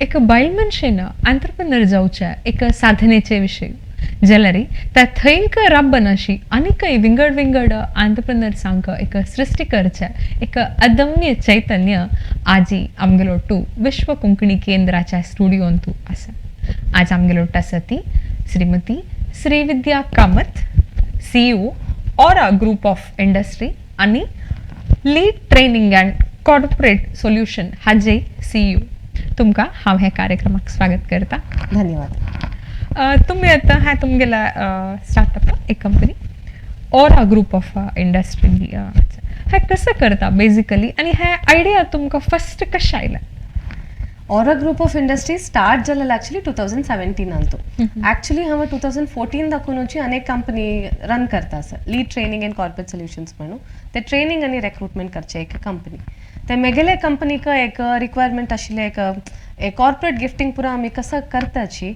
एक बायल मनशेन एंटरप्रेनर जावच्या एक साधनेचे विशय जाल्यार त्या थंयक राबन अशी आनीकय विंगड विंगड एंटरप्रेनर्सांक एक सृश्टी करचे एक अदम्य चैतन्य आजी आमगेलो टू विश्व कोंकणी केंद्राच्या स्टुडियोंतू आसा. आज आमगेलो आसा ती श्रीमती Srividya Kamat, CEO aura group of industry आणि lead training and corporate solution हाजे CEO. तुमकां हांव ह्या कार्यक्रमाक स्वागत करता. धन्यवाद. तुमी आतां ह्या तुमगेल्या स्टार्टअप एक company aura group of industry हें कसं करता बेजिकली आनी हे आयडिया तुमकां फर्स्ट कशें आयलें? Aura group of industry start जालेलं ॲक्च्युली 2017 अंतू. ॲक्च्युली हांव 2014 दाखवूनची अनेक कंपनी रन करता आसा, lead training and corporate solutions म्हणून. ते ट्रेनिंग आनी रेक्रुटमेंट करचे एक कंपनी. ते मेगेले कंपनीक एक रिक्वायरमेंट आशिल्लें, एक एक कॉर्पोरेट गिफ्टिंग पुरा आमी कसं करताची.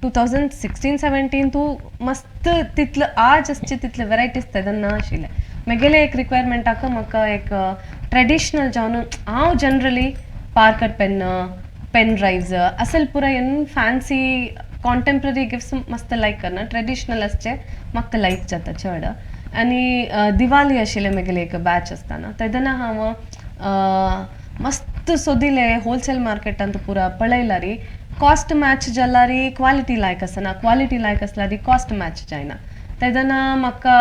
2016-17 तूं मस्त तितलं आज आसचे तितले वेरायटीज तेन्ना ना आशिल्ले. मेगेले एक रिक्वायरमेंटाक म्हाका एक ट्रेडिशनल जावन हांव generally Parker pen, pen drives असल पुरा N fancy contemporary gifts मस्त लायक करना. ट्रेडिशनल आसचे म्हाका लायक जाता चड. आनी दिवाळी आशिल्ले मेगेले एक बॅच आसतना, तेन्ना हांव मस्त सोदिले होलसेल मार्केटांत पुरा पळयलारी, कॉस्ट मॅच जाल्यारी क्वालिटी लायक आसना, क्वालिटी लायक आसल्यारी कॉस्ट मॅच जायना. तेन्ना म्हाका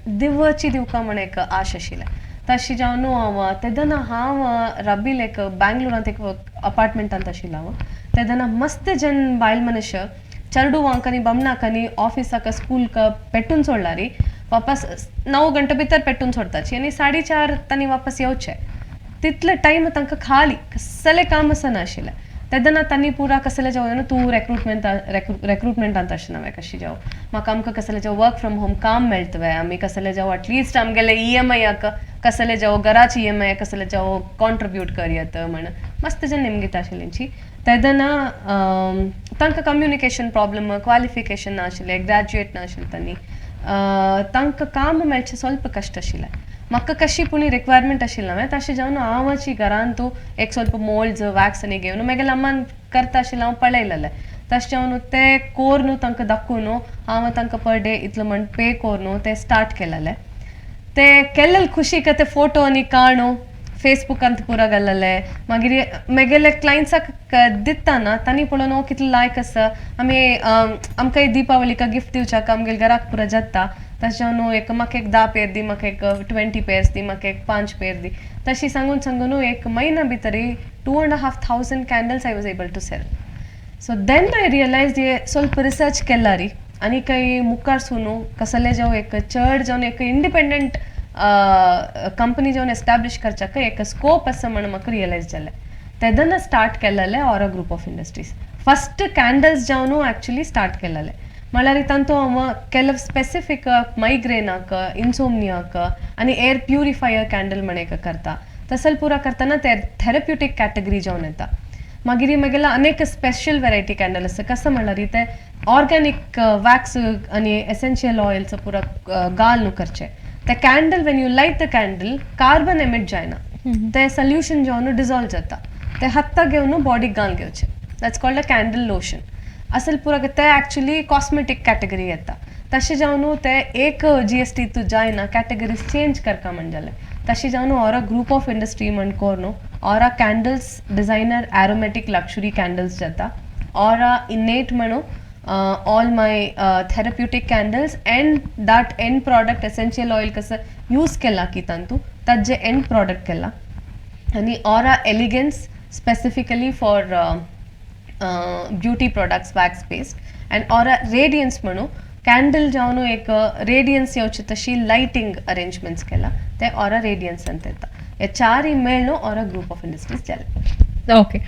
दिवची दिवका म्हण एक आश आशिल्लें. तशें जावन हांव तेन्ना हांव रबील एक बँगलोरांत एक अपार्टमेंटांत आशिल्लो हांव. तेन्ना मस्त जन बायल मनुष्य चेडवांक आनी बमणाक आनी ऑफिसाक स्कूलक पेटून सोडलारी वापस 9 गंटे भितर पेटून सोडताची आनी 4:30 तांणी वापस येवचे. तितले टायम तांकां खाली कसलें काम आसनाशिल्लें. तेन्ना तांणी पुरा कसलें जावं तूं रेक्रुटमेंट रेक्रुटमेंटांत अशें नावें कशें जावं म्हाका आमकां कसलें जावं वर्क फ्रॉम होम काम मेळटलें, आमी कसलें जावं एटलिस्ट आमगेले ईएमआयक कसलें जावं घराचे ईएमआय कसलें जावं कॉन्ट्रिब्यूट करयत म्हण मस्त जन निमगिता आशिल्ली. तेन्ना तांकां कम्युनिकेशन प्रॉब्लम, क्वालिफिकेशन नाशिल्लें, ग्रॅज्युएट नाशिल्लें तांणी, तांकां काम मेळचें ಸ್ವಲ್ಪ कश्ट आशिल्लें. म्हाका कशी पुणी रिक्वायरमेंट आशिल्लें हांवें तशें जावन हांवाची घरांत एक ಸ್ವಲ್ಪ मोल्ड्स वॅक्स आनी घेवन मागीर अम्मान करता आशिल्लें हांव पळयलेलें. तशें जावन ते कोर्न तांकां दाखोवन हांव तांकां पर डे इतलो म्हण पे कोरून ते स्टार्ट केलेलें. ते केल्लेले खुशीक ते फोटो आनी काणू फेसबुकांत पुरा घाललेले. मागीर मेगेले क्लायंट्साक दिताना तांणी पळोवन, "ओ, कितलो लायक आसा, आमी आमकां दीपावलीक गिफ्ट दिवच्याक आमगेले घराक पुरा जाता." तशें जावन एक म्हाका एक 10 पेर दी, म्हाका एक 20 पेर्स दी, म्हाका एक पांच पेर दी. तशी सांगून सांगून एक म्हयन्या भितर 2,500 candles I was able to sell. So then I realise हे ಸ್ವಲ್ಪ रिसर्च केलारी आनी काही मुखार सुनू कसले जावं एक चड जावन एक इंडिपेंडंट कंपनी जावन एस्टाब्लिश करच्याक एक स्कोप आसा म्हण म्हाका रियलायज जालें. तेन्ना स्टार्ट केलेलें aura group of industries. First candles जावन ॲक्च्युली स्टार्ट केलेलें. म्हळ्यार तांतू हांव ಕೆಲವು स्पेसिफीक मायग्रेनाक, इन्सोमनियाक आनी एअर प्युरिफायर कॅन्डल म्हण एक करता. तसल पुरा करतना ते थेरप्युटीक कॅटेगरी जावन येता. मागीर म्हगेले अनेक स्पेशल वेरायटी कॅन्डल आसा. कसं म्हणल्यार ते ऑर्गॅनीक वॅक्स आनी एसेन्शियल ऑयल्स पुरा घालून करचे ते candle. When you light the candle, carbon emit जायना. ते सोल्युशन जावन डिजॉल्व जाता. ते हत्ता घेवन बॉडीक घालून घेवचे. That's called a candle lotion. असल पुरा ते ॲक्च्युली कॉस्मेटीक कॅटेगरी येता. तशें जावन ते एक जीएसटी तूं जायना, कॅटेगरीज चेंज करका म्हण जालें. तशें जावन ऑरा ग्रुप ऑफ इंडस्ट्री म्हण कोरून aura candles designer aromatic luxury candles जाता. ऑरा इनेट म्हणून all my therapeutic candles and that end product essential oil कसं यूज केला की तांतू ताजे एंड प्रोडक्ट केला. आनी aura elegance specifically for beauty products, wax based, and aura radiance म्हणून candle जावन एक रेडियन्स येवची तशी लायटिंग अरेंजमेंट्स केला. ते ऑरा रेडियन्स ಅಂತ येता. हे चारय मेळ्ळो ऑरा ग्रुप ऑफ इंडस्ट्रीज जाले. ओके,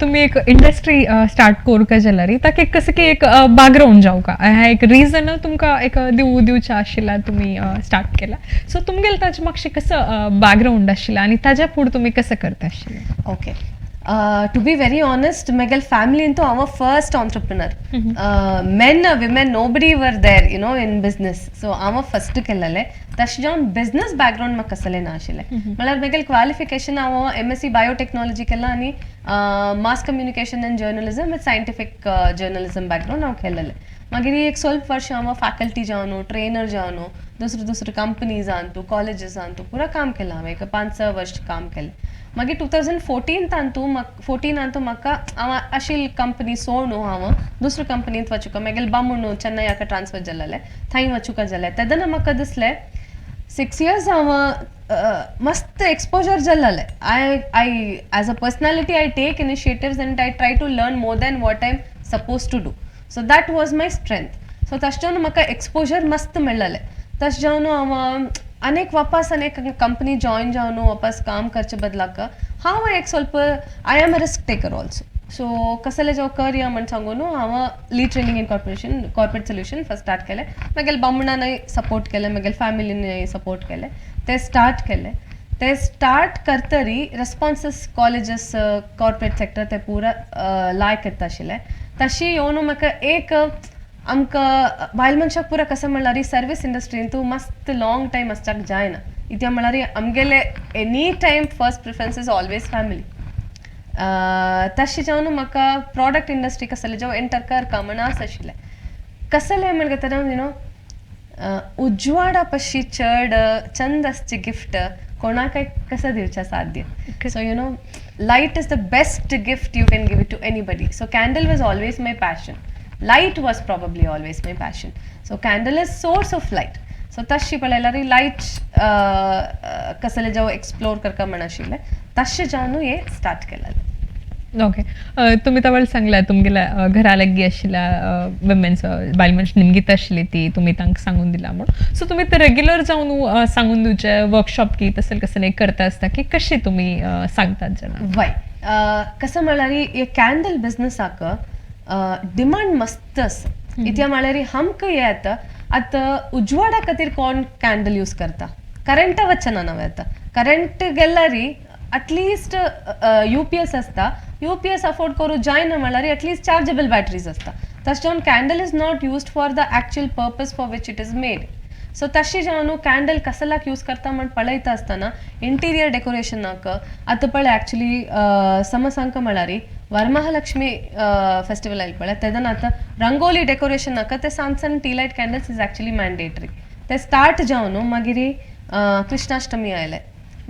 तुम्ही एक इंडस्ट्री स्टार्ट करूंक जाल्यार ताका एक कसं की एक बॅकग्राऊंड जावका, हें एक रिजन तुमकां एक दिवचें आशिल्लें तुमी स्टार्ट केला. सो तुमगेलें ताजे मातशें कसं बॅकग्राऊंड आशिल्लें आनी ताज्या फुडें तुमी कसं करता आशिल्लें? Okay. To be very honest, मेगेल family Antu हांव first entrepreneur. Men, women, nobody were there in business. So हांव फस्ट केल्लें. तशें जावन बिजनस बॅकग्रावंड म्हाका कसलें ना आशिल्लें. म्हळ्यार मेगेल क्वालिफिकेशन हांव एमएससी बायोटेक्नॉलॉजी केलां आनी mass communication and journalism with scientific journalism background हांव केल्लें. मागीर एक ಸ್ವಲ್ಪ वर्ष हांव फॅकल्टी जावन, ट्रेनर जावन, दुसरे दुसरे कंपनीजांतू, कॉलेजीसांतू पुरा काम केलां हांवें. एक 5-6 वर्ष काम केलें. मागीर 2014 तांतू, 14 म्हाका हांव आशिल्ली कंपनी सोडून हांव दुसरे कंपनींत वचूका. मागीर बामणू चेन्नय ट्रान्सफर जालेलें, थंय वचूका जालें. तेन्ना म्हाका दिसलें, 6 इयर्स हांव मस्त exposure जालेलें. I as a personality, I take initiatives and I try to learn more than what I am suppose to do. So that was my strength. So तशें जावन म्हाका एक्सपोजर मस्त मेळ्ळेलें. तशें जावन हांव अनेक वापस अनेक कंपनी जॉयन जावन वापस काम करचे बदलाक हांव एक ಸ್ವಲ್ಪ, I am a risk taker also. So कसले जावं करया म्हण सांगून हांव Lee Training and Corporate Solution first start केलें. मागीर बामणानय सपोर्ट केलें, मागीर फॅमिलीनय सपोर्ट केलें, ते स्टार्ट केलें. ते स्टार्ट करतरी रेस्पॉन्सीस कॉलेजीस, कॉर्पोरेट सेक्टर ते पुरा लायक येता आशिल्लें. तशी येवन म्हाका एक आमकां बायल मनशाक पुरा कसं म्हणल्यार सर्वीस इंडस्ट्रीन तूं मस्त लाँग टायम आसच्याक जायना. कित्याक म्हणल्यार आमगेले any time first preference is always family. तशें जावन म्हाका प्रॉडक्ट इंडस्ट्री कसले जावं एंटर करका म्हण आस आशिल्लें. कसलें म्हणटा, you know, उजवाडा पशी चड चंद आसचे गिफ्ट कोणाकय कसं दिवचें साध्य. So light is the best gift you can give it to anybody. So candle was always my passion. Light was probably always my passion. So candle is source of light. So तशी पळयल्यार light कसले जावं explore करका म्हण आशिल्लें. तशें जावन हे स्टार्ट केलेलें. ओके, तुमी तवळ सांगला, तुमगेल्या घरा लागीं आशिल्ल्या विमेन्स, बायल मनश निमगीत आशिल्ली, ती तुमी तांकां सांगून दिला म्हूण. सो तुमी ते रेग्युलर जावन सांगून दिवचे वर्कशॉप की तसले कसले करता आसता की कशें तुमी सांगतात जाणां? वय, कसं म्हळ्यार हे कॅन्डल बिझनसाक डिमांड मस्त आसा. इत्या म्हळ्यार आमकां हें येता, आतां उजवाडा खातीर कोण कॅन्डल यूज करता? करंटा वचना नवें. आतां करंट गेल्यार at least UPS आसता. यूपीएस अफोर्ड करूं जायना म्हळ्यार एटलिस्ट चार्जेबल बॅटरीज आसता. तशें जावन candle is not used for the actual purpose for which it is made. So तशें जावन कॅन्डल कसलाक यूज करता म्हण पळयता आसतना इंटिरियर डेकोरेशनाक आतां पळय, ऍक्च्युली समज म्हळ्यार वरमहालक्ष्मी फेस्टिवल आयले पळय, तेन्ना आतां रंगोली डेकोरेशनाक ते सान सान tea light candles is actually mandatory. ते स्टार्ट जावन मागीर कृष्णाष्टमी आयले,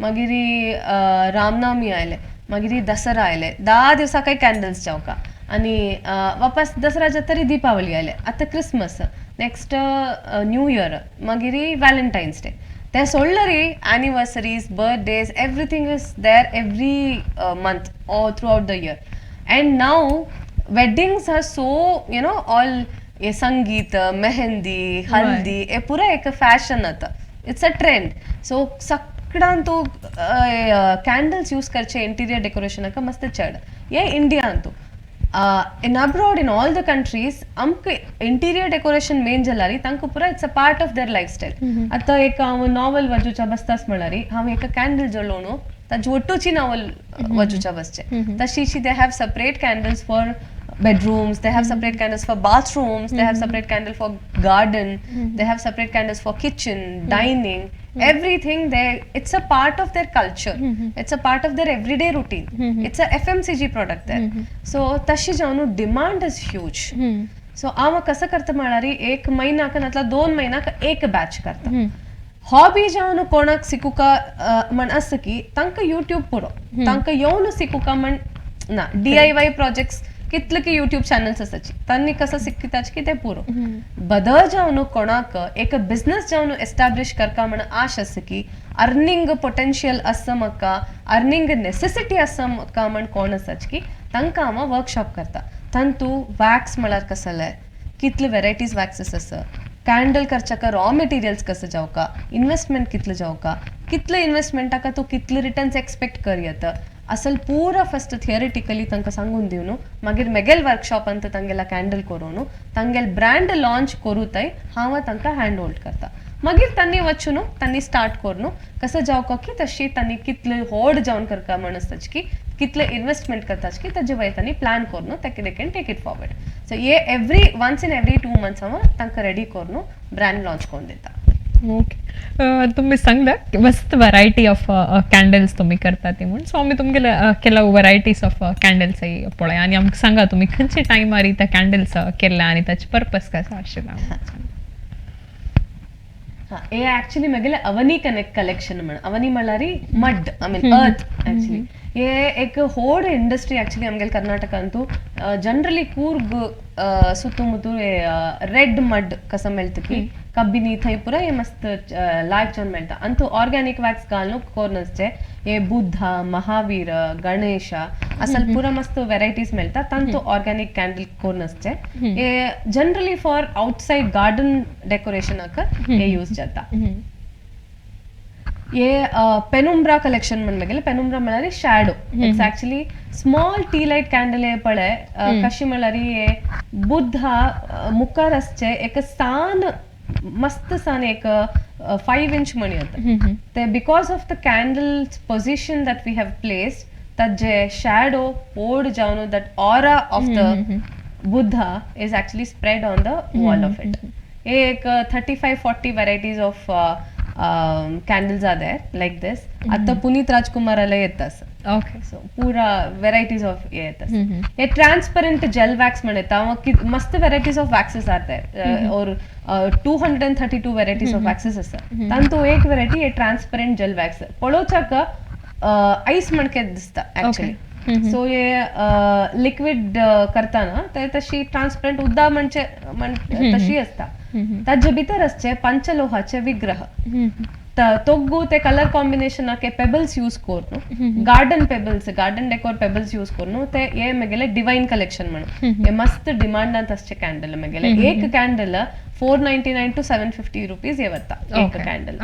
मागीर रामनवमी आयले, मागीर दसरा आयले, 10 दिवसाकय कॅन्डल्स जावका. आनी वापस दसरा जातरी दीपावली आयले, आतां क्रिसमस, नेक्स्ट न्यू इयर, मागीर व्हॅलेंटायन्स डे. ते सोडलरी anniversaries, birthdays, everything is there every month or throughout the year. And now weddings are so all हे संगीत, मेहंदी, हल्दी, हे पुरा एक फॅशन आतां. It's a trend. So सगळ्यान तूं कॅन्डल्स यूज करचे इंटिरियर डेकोरेशनाक मस्त चड. हे इंडियान तूं, in abroad, in all the countries, आमकां इंटिरियर डेकोरेशन मेन जाल्यार तांकां पुरा it's a part of their lifestyle. आतां एक हांव नॉवल वाचूच्या बसतास म्हळ्यार हांव एक कॅन्डल जळोवन ताजी ಒಟ್ಟುची नॉवल वाचूच्या बसचे. तशी they have separate candles for bedrooms, they have separate candles for bathrooms, they have separate candle for garden, they have separate candles for kitchen, dining, everything. They it's a part of their culture, it's a part of their everyday routine, it's a FMCG product there. So तशी जावन demand is huge. So हांव कसं करता म्हळ्यार एक म्हयन्याक नातल्यार 2 म्हयन्याक एक बॅच करता. हॉबी जावन कोणाक शिकुका म्हण आसा की तांकां युट्यूब पुरो, तांकां येवन शिकुका म्हण ना. डीआयवाय प्रोजेक्ट्स कितले की युट्यूब चॅनल्स आसाची, तांणी कसं शिकताच की ते पुरो. बदल जावन कोणाक एक बिझनस जावन एस्टाब्लिश करका म्हण आश आसा की अर्निंग पोटेन्शियल आसा म्हाका, अर्निंग नेसेसिटी आसा म्हाका म्हण कोण आसाच की तांकां हांव वर्कशॉप करता. तांतू वॅक्स म्हळ्यार कसलें, कितले वेरायटीज वॅक्सीस आसा, कॅन्डल करच्याक रॉ मटेरियल्स कसं जावका, इन्व्हेस्टमेंट कितले जावका, कितले इन्व्हेस्टमेंटाक तूं कितले रिटर्न्स एक्सपेक्ट कर येता, असल पुरा फस्ट थिअरिटिकली तांकां सांगून दिवन मागीर मेगेल वर्कशॉपांत तांगेला कॅन्डल करून तांगेल ब्रँड लॉन्च करूतय हांव तांकां हँड होल्ड करता. मागीर तांणी वचून तांणी स्टार्ट करून कसं जावका की तशी तांणी कितले व्हड जावन करका म्हण आसता की कितले इन्वेस्टमेंट करताच की ताजे वयर तांणी प्लॅन करून ताका they can take it forward. So हे every once in every 2 months हांव तांकां रेडी करून ब्रँड लॉन्च करून दिता. ओके, तुम्ही सांगला मस्त व्हरायटी ऑफ कॅन्डल्स तुम्ही करता ती म्हूण. सो आमी तुमगेले ಕೆಲವು व्हरायटीज ऑफ कॅन्डल्स पळय आनी आमकां सांगा तुमी खंयचे टायमार त्या कॅन्डल्स केल्या आनी ताचे पर्पस कसो आशिल्लो. हे ऍक्च्युली म्हगेले अवनी कनेक्ट कलेक्शन म्हण. अवनी म्हणल्यार mud, I mean earth actually. हे एक होड इंडस्ट्री ऍक्च्युली आमगेले कर्नाटकांतू. जनरली ಕೂರ್ಗ್ ಸುತ್ತಮುತ್ತ ರೆಡ್ ಮಡ್ ಕಸ मेळटा कब्बिनी थंय पुरा हे मस्त लायक जावन मेळटा. अंतू ऑर्गॅनिक वॅक्स घालून कोर्नसचे हे बुद्ध, महावीर, गणेश असल पुरा मस्त व्हेरायटीज मेळटा. तांतू ऑर्गॅनिक कॅन्डल कोर्नसचे हे जनरली फॉर आउटसाइड गार्डन डेकोरेशनाक हे यूज जाता. हे पेनुम्ब्रा कलेक्शन म्हण. मेगेले पेनुम्ब्रा म्हळ्यार shadow. It's actually small tea light candle. हे पळय कशी म्हळ्यार हे बुद्ध मुखार आसचे एक सान मस्त सान एक 5 इंच म्हण येता ते. Because of the candle position that we have placed, ताजे शॅडो पोड जावन that aura of the Buddha is actually spread on the wall of it. एक 35-40 varieties of candles are there like this. आता पुनीत राजकुमार आले येतात. सो पुरा varieties of हे येतात. हे ट्रान्सपरंट जेल वॅक्स म्हणता. मस्त varieties of waxes are there or 232 varieties of waxes आसा. तांतू एक व्हेरायटी हे ट्रान्सपरंट जेल वॅक्स. पळोवच्याक आयस म्हणके दिसता ऍक्च्युली. सो हे लिक्विड करताना ते तशी ट्रान्सपरंट उद्दा म्हणजे तशी असता. ताजे भितर असचे पंचलोहाचे विग्रह. ತೊಗ್ಗು ते कलर कॉम्बिनेशन आके पेबल्स यूज करून, garden pebbles, garden decor pebbles use करून ते हे मेगेले डिवाइन कलेक्शन म्हणून. हे मस्त डिमांड असचे कॅन्डल. मेगेले एक candle 499 to 750 rupees हे वता एक कॅन्डल.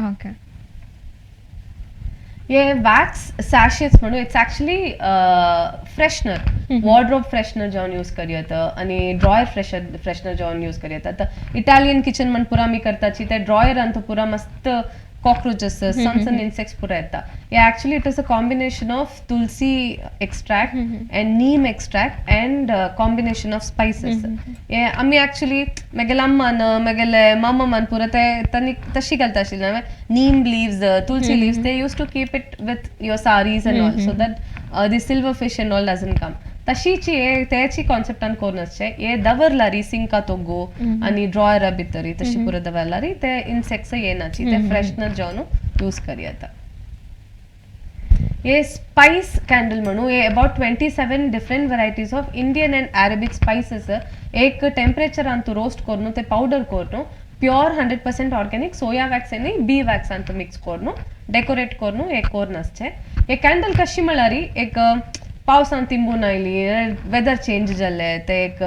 हे वॅक्स सॅशेट्स म्हणून. It's actually freshener, wardrobe freshener जावन यूज करूं आणि ड्रॉयर फ्रेशनर जावन यूज करूं. आता इटालियन किचन म्हण पुरा आमी करताची ते ड्रॉयर अंत पुरा मस्त कॉक्रोचेस, सण सण इन्सेक्ट्स पुरा येता. हे actually it is a combination of tulsi extract and neem extract and combination of spices. हे आमी ऍक्च्युली मेगेले अम्मान, मेगेले मामामान पुरा ते तांणी तशी घालता आशिल्ले neem leaves, tulsi leaves. They used to keep it with your saris and all so that the silver fish and all doesn't come. तशीची हे त्याची कॉन्सेप्टान करून आसचे. हे दवरलारी सिंका तोगो आणि ड्रॉयरा भितरी तशी पुरा दवरलारी ते इन्सेक्ट्स येनाची. ते फ्रेशनर जावन यूज करूं. हे स्पाइस कॅन्डल म्हणू. हे about 27 different varieties of Indian and Arabic spices एक टेम्परेचर अंतू रोस्ट करून ते पावडर करून प्योर 100% ऑर्गॅनिक सोया वॅक्स आणि बी वॅक्स अंत मिक्स करून डेकोरेट करून हे करून आसचे. हे कॅन्डल कशी म्हळ्यार एक पावसान तिंबून आयली, वेदर चेंज जाल्ले, ते एक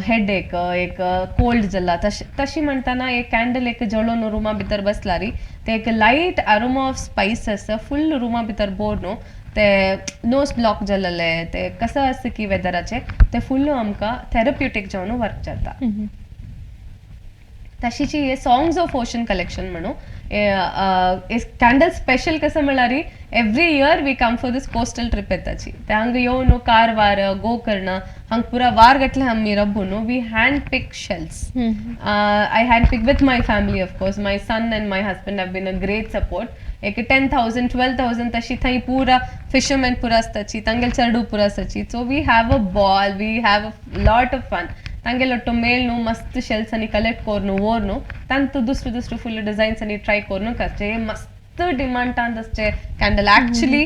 हेड एक एक कोल्ड जाला, तशी तशी म्हणताना एक कॅन्डल एक जळोवन रुमा भितर बसलारी ते एक light aroma of spices full Ruma भितर भरून ते नोज ब्लॉक जाल्ले ते कसं आसता की वेदराचे ते फुल आमकां थेरप्युटीक जावन वर्क जाता. तशीची हे सॉंग्स ऑफ ओशन कलेक्शन म्हणू. कॅन्डल स्पेशल कसं म्हळ्यार every year we come for this coastal trip येताची. ते हांगा येवन कारवार, गोकर्ण हांगा पुरा वार गटले आमी रब्बून we hand pick shells. I hand pick with my family, of course. My son and my husband have been a great support. एक 10,000, 12,000 तशी थंय पुरा फिशरमॅन पुरा आसताची, तांगेले चेडू पुरा आसताची. So we have a ball, we have a lot of fun. तांगेले ಒಟ್ಟು ಮೇಲ್ನು ಮಸ್ತ್ ಶೆಲ್ಸ್ ಅನಿ ಕಲೆಕ್ಟ್ ಕೋರ್ನು ಓರ್ನು ತಂತು दुसरे दुसरे फुल डिझाईन्स आणि ट्राय करून करचे. मस्त डिमांड असते candle. Actually,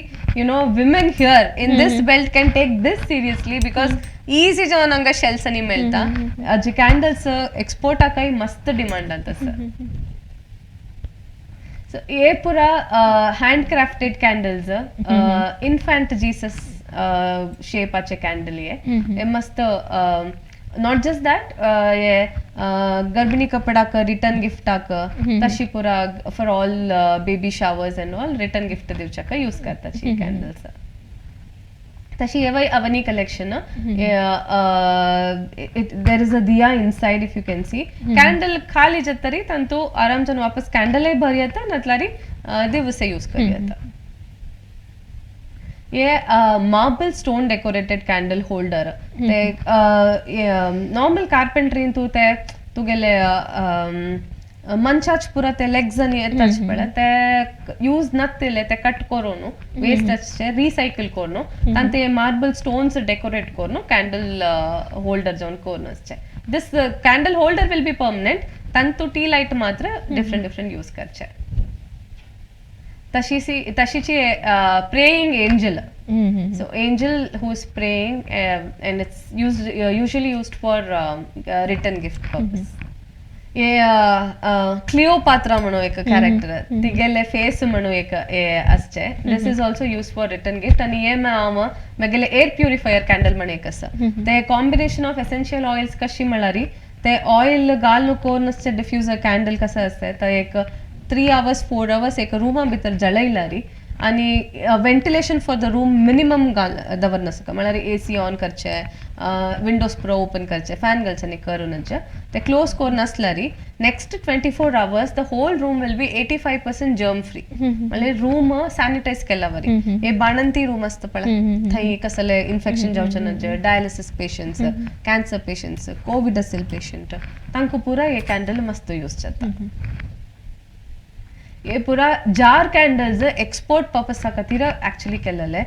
women here in this belt can take this seriously because easy जावन हांगा शेल्स आनी मेळटा. अजे कॅन्डल्स एक्सपोर्टाकय मस्त डिमांड आसा. ಸೊ हे पुरा hand crafted candles, infant Jesus शेपाचे candle. हे हे मस्त. Not just that, हे गर्भिणी कपडाक रिटर्न गिफ्टाक तशी पुरा for all baby showers and all return gift दिवच्याक use करताची candles. तशी हेवय Avani collection. There is a diya inside, if you can see. Candle खाली जातरी ತಂತು ಆರಾಮ್ಸನ್ ವಾಪಸ್ ಕ್ಯಾಂಡಲೇ ಬರಿಯತ್ತ ನತ್ಲಾರಿ ದಿವಸ ಯೂಸ್ ಕರಿಯತ್ತ. हे marble stone decorated candle holder. ते नॉर्मल कार्पेंट्रीन तूं ते तुगेले मनशाच पुरा ते लेग्स आनी येताच पळय, ते यूज नातिल्ले ते कट करून वेस्ट आसचे रिसायकल करून तांचे मार्बल स्टोन्स डेकोरेट करून कॅन्डल होल्डर जावन करून आसचे. This candle holder will be permanent. तांतू टी लायट मात्र डिफरंट डिफरंट यूज करचे. तशीची तशीची praying angel. So angel who is praying, and it's used usually used for return gift purpose. हे क्लिओपात्रा म्हणून एक कॅरेक्टर, तिगेले फेस म्हणून एक हे आसचे. This is also use for return gift. आणि हे हांव मागेले एअर प्युरिफायर कॅन्डल म्हण एक आसा. ते कॉम्बिनेशन ऑफ एसेन्शियल ऑइल्स कशी म्हळ्यार ते ऑयल घालून करून डिफ्युजर कॅन्डल कसं आसता, ते एक 3 आवर्स 4 आवर्स एक रुमा भितर जळयल्यारी आणि ventilation for the room minimum घाल दवरनासका, म्हळ्यार ए सी ऑन करचे, विंडोज पुरो ओपन करचे, फॅन घालचे करूनच ते क्लोज करून आसल्यारी next 24 hours the whole room will be 85% germ free. म्हळ्यार रूम सॅनिटायज केला वरी. हे बाणंती रूम आसता पळय, थंय कसले इन्फेक्शन जावचे ना. Dialysis patients, cancer patients, Covid असेल पेशंट, तांकां पुरा हे कॅन्डल मस्त यूज जाता. हे पुरा जार कॅन्डल्स एक्सपोर्ट पर्पस खातीर ऍक्च्युली केलेले.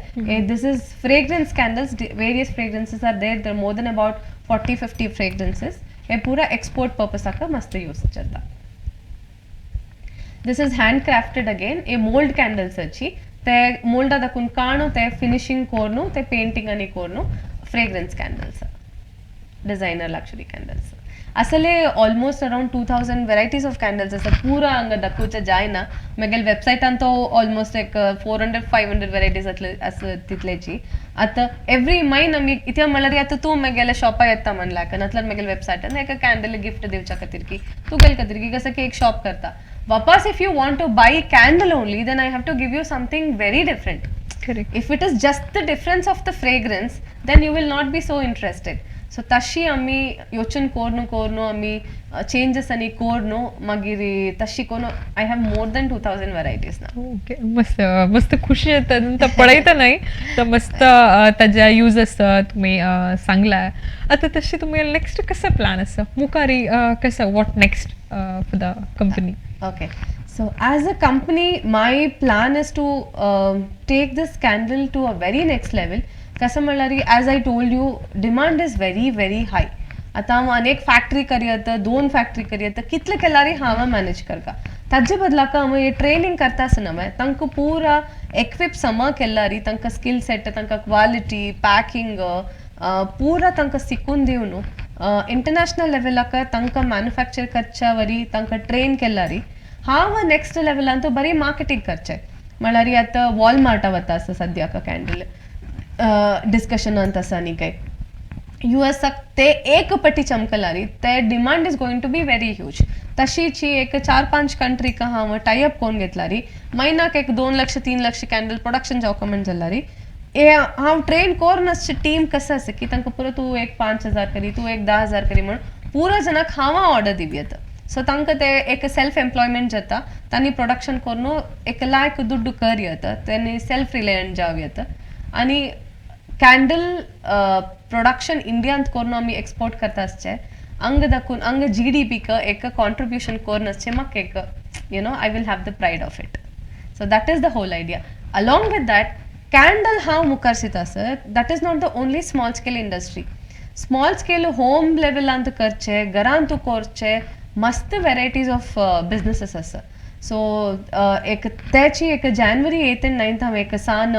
This is fragrance candles. Various fragrances are there. There more than about 40-50 fragrances. हे पुरा एक्सपोर्ट पर्पसाक मस्त यूज जाता. This is hand crafted again. हे मोल्ड कॅन्डल्स अची. ते मोल्डा दाखून काणू ते फिनिशिंग कोरून ते पेंटिंग आनी कोरून fragrance candles, designer luxury candles. असले almost around 2000 varieties of candles आसा. पुरा हांगा दाखोवचे जायना. मागीर वेबसायटान तो ऑलमोस्ट एक 400 500 व्हेरायटीज आसा तितल्याची. आतां एवरी मैन आमी इतल्या म्हणल्यार आतां तूं मागेल्या शॉपा येता म्हणल्यार, नातल्यार मागेल्या वेबसायटान एका कॅन्डल गिफ्ट दिवच्या खातीर की तूं गेले खातीर की कसं की एक शॉप करता वापस, if you want to buy candle only, then I have to give you something very different. Correct. If it is just the difference of the fragrance, then you will not be so interested. So तशी आमी योचन कोर्नु कोर्नु आमी changes आनी कोर्नु मागीर तशी कोर्नु I have more than 2000 varieties ना. Okay, मस्त मस्त. खुशी येता तर पळयता नाही तर मस्त ताज्या युजस तुम्ही सांगला. आता तशी तुम्ही नेक्स्ट कसं प्लॅन आसा मुखारी, कसं, what next for the company? Okay, so as a company, my plan is to take this candle to a very next level. कसं म्हणल्यार, as I told you, demand is very very high. आतां हांव अनेक factory करयत, दोन factory करयत, कितले केल्यारय हांव मॅनेज करता. ताजे बदलाक हांव हे ट्रेनिंग करता आसतना मागीर तांकां पुरा एक्विप समा केल्यारी, तांकां स्किल सेट, तांकां क्वालिटी, पॅकिंग पुरा तांकां शिकून दिवन इंटरनॅशनल लेवलाक तांकां मॅन्युफॅक्चर करच्या वरी तांकां ट्रेन केल्यारी हांव नेक्स्ट लेवलान तो बरी मार्केटींग करचें. म्हळ्यार आतां वॉलमार्टा वता आसा सद्याक कॅन्डल डिस्कशनांत आसा. आनी काय युएसाक ते एक पटी चमकलारी ते demand is going to be very huge. तशीची एक चार पांच कंट्रीक हांव टायअप करून घेतलारी, म्हयन्याक एक 2 लक्ष 3 लक्ष कॅन्डल प्रोडक्शन जावका म्हण जाल्यारी, हे हांव ट्रेन करून आसचे टीम कसं आसा की तांकां पुरो तूं एक 5000 करी, तूं एक 10,000 करी म्हण पुरो जणांक हांव ऑर्डर दिवं येता. सो तांकां ते एक सेल्फ एम्प्लॉयमेंट जाता. तांणी प्रोडक्शन करून एक लायक दुड्डू कर येता, तेणी सेल्फ रिलायंट जावं येता. आनी कॅन्डल प्रोडक्शन इंडियांत करून आमी एक्सपोर्ट करता आसचे, अंग दाखून अंग जीडीपीक एक कॉन्ट्रिब्युशन करून आसचे म्हाका एक I will have the pride of it. So that is the whole idea. Along with that, candle हांव मुखार चिंता sir, that is not the only small scale industry. Small scale home लेवलांत करचे, घरांत करचे मस्त व्हेरायटीज ऑफ बिजनेसीस आसा. So एक त्याची एक जानेवारी 8 अँड 9th हांव एक सान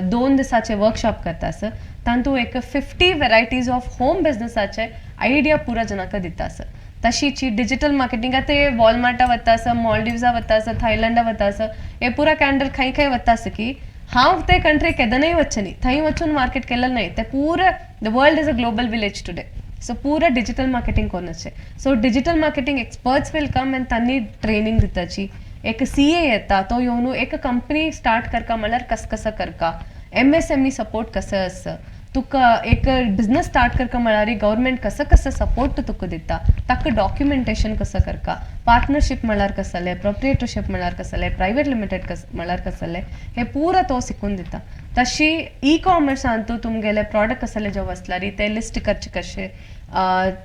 2 दिसाचे वर्कशॉप करता सर. तातूंत एक 50 व्हेरायटीज ऑफ होम बिजनेसाचे आयडिया पुरा जणांक दिता सर. तशीची डिजिटल मार्केटिंग, आतां हे वॉलमार्टा वता आसा, मॉल्डिव्सा वता आसा, थायलंडा वता आसा, हे पुरा कॅन्डल खंय खंय वता आसा की हांव ते कंट्री केदनाय वचचे न्ही, थंय वचून मार्केट केलें नाही. ते पुरा the world is a global village today. So पुरा डिजिटल मार्केटिंग करून आसचें. So digital marketing experts will come and तांणी ट्रेनिंग दिताची. एक सीए येता, तो येवन एक कंपनी स्टार्ट करका म्हणल्यार कस कसं करका, एमएसएमई सपोर्ट कसं आसा. तुका एक बिझनस स्टार्ट करका म्हळ्यार गव्हर्मेंट कसं कसं सपोर्ट तुका दिता, ताका डॉक्युमेंटेशन कसं करका, पार्टनरशीप म्हळ्यार कसलें, प्रोप्रिएटरशीप म्हळ्यार कसलें, प्रायवेट लिमिटेड कस म्हळ्यार कसलें, हे पुरा तो शिकून दिता. तशी ई कॉमर्सांतू तुमगेले प्रॉडक्ट कसले जेव आसल्यार ते लिस्ट करचे कशे,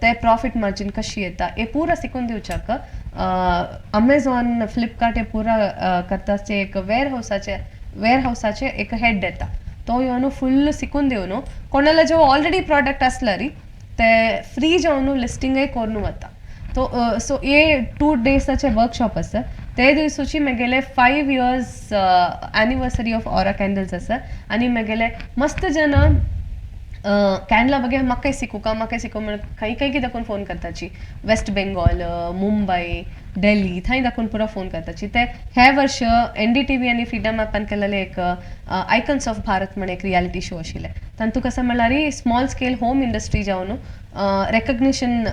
ते प्रॉफिट मार्जिन कशी येता, हे पुरा शिकून दिवच्याक अमेझॉन, फ्लिपकार्ट हे पुरा करताचे एक वेअर हावसाचे एक हेड येता, तो येवन फुल शिकून दिवन कोणाला जेव्हा ऑलरेडी प्रॉडक्ट आसल्यार ते फ्री जावन लिस्टिंगय करून वता तो. सो हे 2 डेजाचे वर्कशॉप आसा. ते दिवसूची मेगेले 5 years anniversary of Aura Candles आसा आनी मेगेले मस्त जन कॅन्डला ಬಗ್ಗೆ म्हाका शिकूका, म्हाका शिकू म्हण खंय खंय दाखोवन फोन करताची. वेस्ट बेंगॉल, मुंबय, दिल्ली थंय दाखोवन पुरो फोन करताची. ते हे वर्ष एनडीटीव्ही आनी फ्रीडम ॲपान केलेले एक आयकन्स ऑफ भारत म्हण एक रियालिटी शो आशिल्लें. तांतू कसं म्हणल्यार स्मॉल स्केल होम इंडस्ट्री जावन रेकग्निशन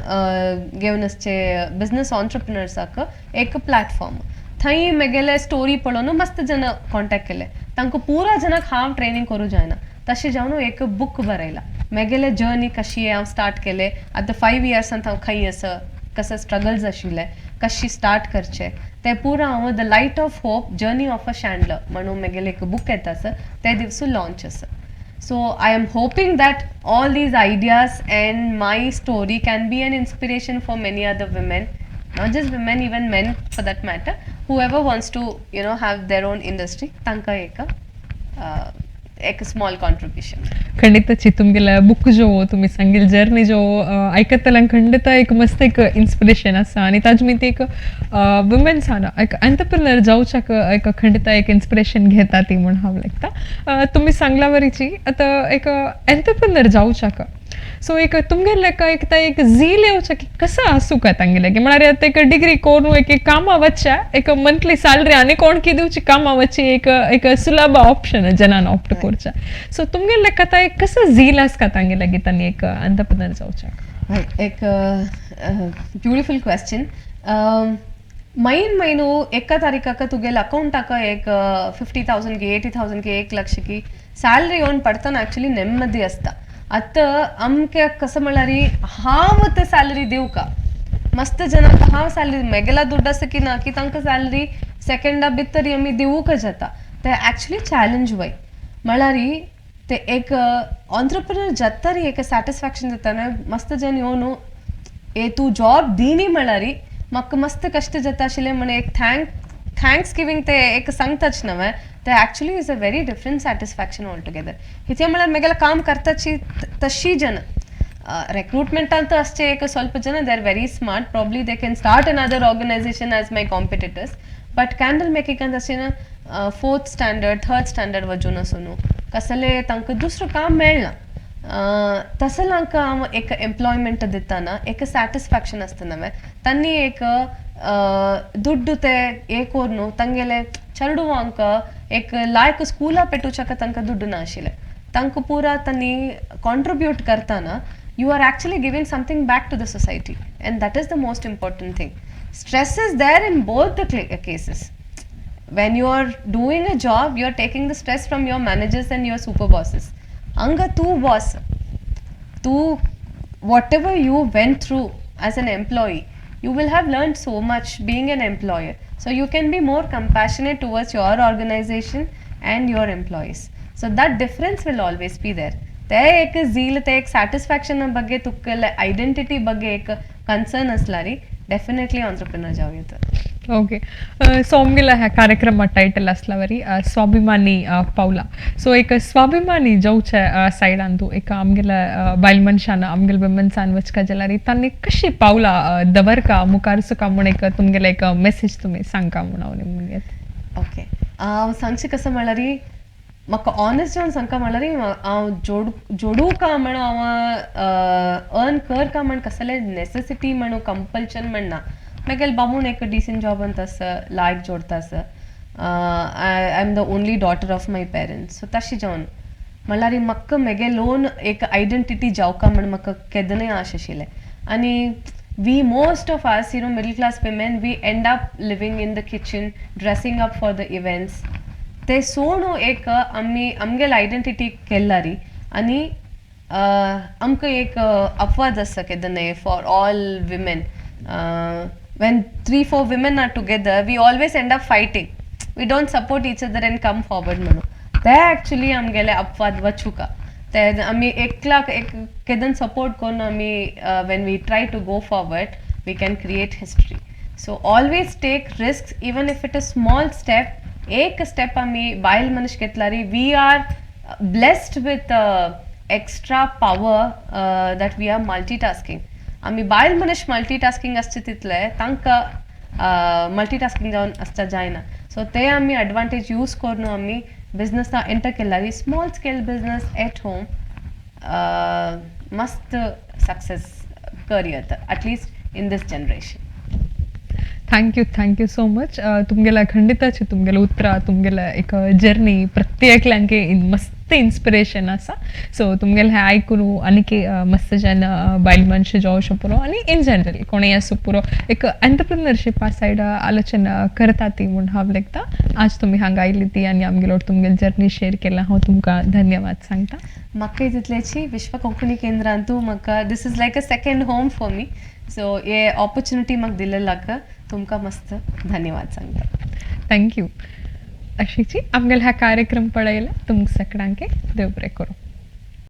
घेवन आसचे बिझनस ऑन्टरप्रिनर्साक एक प्लॅटफॉर्म. थंय मेगेले स्टोरी पळोवन मस्त जन कॉन्टॅक्ट केले. तांकां पुरा जनाक हांव ट्रेनिंग करूं जायना, तशें जावन एक बूक बरयला, मेगेले जर्नी कशी हांव स्टार्ट केले, आतां 5 इयर्सांत हांव खंय आसा, कशे स्ट्रगल्स आशिल्ले, कशी स्टार्ट करचे, ते पुरा हांव "The Light of Hope: Journey of a Chandler" म्हणून मेगेले एक बूक येता आसा, ते दिवसू लॉन्च आसा. So I am hoping that all these ideas and my story can be an inspiration for many other women, not just women, even men for that matter, whoever wants to have their own industry. तांकां एक small contribution. ಖಂಡಿತ ತುಮಗೆಲ್ಲ book जो तुम्ही सांगेल journey जो आयकतल्यांक खंडित एक मस्त एक इन्स्पिरेशन आसा आनी ताजे ती एक वुमेन्सान एक एंटरप्रिनर जावच्याक एक खंडित एक इन्स्पिरेशन घेता ती म्हूण हांव लेखता. तुमी सांगला वरीची आतां एक एंटरप्रिनर जावच्याक, सो एक तुमगेले एक ता एक झील येवचें की कसं आसूं काय तांगेले की म्हळ्यार आतां एक डिग्री करून एक एक कामा वचच्या, एक मंथली सॅलरी आनी कोण की दिवची, कामा वचची एक एक सुलभ ऑप्शन जनान ऑप्ट करच्या. सो तुमगेले लेखा एक कसं झील आसता तांगेले की तांणी एक एंटरप्रिनर जावच्याक? एक ब्युटिफूल क्वेश्चन. मैन मैनू एका तारीखाक तुगेले अकौंटाक एक 50,000 की, 80,000 की, 1 लक्ष की सॅलरी येवन पडताना ॲक्च्युली ನೆಮ್ಮದಿ आसता. आतां आमकां कसं म्हळ्यार हांव ते सॅलरी दिवं का, मस्त जनांक हांव सॅलरी मेगेला दुड्ड आसा की ना की तांकां सॅलरी सेकंडा भितर आमी दिवूंक जाता. ते ॲक्च्युली चॅलेंज वय म्हळ्यार ते एक ऑन्टरप्रिनर जाता एक सॅटिस्फॅक्शन जाता न्हय. मस्त जन येवन ए तूं जॉब दिनी म्हळ्यार म्हाका मस्त कश्ट जाता आशिल्लें म्हण एक thanks giving ते एक सांगताच न्हय, ते actually is a very different satisfaction altogether. हिथे म्हळ्यार मेगेलें काम करताची तशी जन ರೆಕ್ರೂಟ್ಮೆಂಟ್ ಅಂತ ಅಷ್ಟೇ एक ಸ್ವಲ್ಪ ಜನ they are very smart, probably they can start another organization as my competitors, but candle making ಅಂತ ಅಷ್ಟೇ ಫೋರ್ತ್ ಸ್ಟ್ಯಾಂಡರ್ಡ್, ಥರ್ಡ್ ಸ್ಟ್ಯಾಂಡರ್ಡ್ वचून आसून कसले तांकां दुसरें काम मेळना, तसल्यांक हांव एक एम्प्लॉयमेंट दिताना एक सॅटिस्फॅक्शन आसता नवें. तांणी एक दुड्डू ते हे करून तांगेले चेडवांक एक लायक स्कुला पेटोवच्याक तांकां दुड्डू ना आशिल्लें, तांकां पुरा तांणी कॉन्ट्रिब्यूट करताना you are actually giving something back to the society, and that is the most important thing. Stress is there in both the cases. When you are doing a job, you are taking the stress from your managers and your super bosses. Anga tu boss tu, whatever you went through as an employee, you will have learned so much being an employer, so you can be more compassionate towards your organization and your employees. So that difference will always be there. ते एक झील, ते एक satisfaction ಬಗ್ಗೆ, तुका identity ಬಗ್ಗೆ एक concern असल्यारी definitely entrepreneur जावं येता. ओके, सो आमगेला ह्या कार्यक्रमा टायटल असला वरी स्वाभिमानी पावला. सो एक स्वाभिमानी जावच्या सायडान तूं एक आमगेल्या बायल मनशान, आमगेल्या विमन्सान वचका जाल्यार तांणी कशी पावलां दवरका मुखार सुका म्हूण एक तुमगेले एक मेसेज तुमी सांगका म्हूण हांव निमगेत. ओके, हांव सांगचें कसं म्हणल्यार म्हाका ऑनेस्ट जावन सांगका म्हणल्यार हांव जोड जोडूं का म्हण, हांव अर्न कर का म्हण कसलें नेसेसिटी म्हणून, कंपल्शन म्हण ना. मागीर बामूण एक डिसंट जॉबांत आसा, लायक जोडता आसा. I am the only daughter of my parents, so तशें जावन म्हणल्यार म्हाका म्हगे लोन एक आयडेंटिटी जावका म्हण म्हाका केदनाय आश आशिल्लें. आनी we, most of us, middle class women, we end up living in the kitchen, dressing up for the events. ते सोडून एक आमी आमगेले आयडेंटिटी केल्लारी आनी आमकां एक अपवाद आसा केदनाय for all women. When three four women are together, we always end up fighting. We don't support each other and come forward म्हणून. ते एक्चुली आमगेले अपवाद वचुका. ते आमी एकलाक एक केदन सपोर्ट करून आमी when we try to go forward, we can create history. So always take risk, even if it is small step. एक स्टेप आमी बायल मनीस घेतल्यार, we are blessed with extra power that we are multitasking. आमी बायल मनीस मल्टीटास्कींग आसचे तितले तांकां मल्टीटास्कींग जावन आसता जायना. सो ते आमी एडवांटेज यूज करून आमी बिजनसा एंटर केल्यार, small scale business at home, मस्त सक्सेस करयत, at least in this generation. Thank you, thank you so much. तुमगेल्या खंडिताची तुमगेले उतरां, तुमगेले एक जर्नी प्रत्येकल्यांके मस्त इन्स्पिरेशन आसा. सो तुमगेले हें आयकून आनीक मस्त जन बायल मनशां जावं पुरो आनी इन जनरल कोणूय आसूं पुरो, एक एंटरप्रिनरशिपा सायड आलोचना करता ती म्हूण हांव लेखता. आज तुमी हांगा आयली ती आनी आमगेलो तुमगेली जर्नी शेअर केला, हांव तुमकां धन्यवाद सांगता. म्हाका तितल्याची विश्व कोंकणी केंद्रांतू म्हाका this is like a second home for me, so hey opportunity म्हाका दिलेल्याक तुमकां मस्त धन्यवाद सांगता. Thank you. अशीची आमगेलो हा कार्यक्रम पळयला तुमकां सगळ्यांके देव बरें करूं.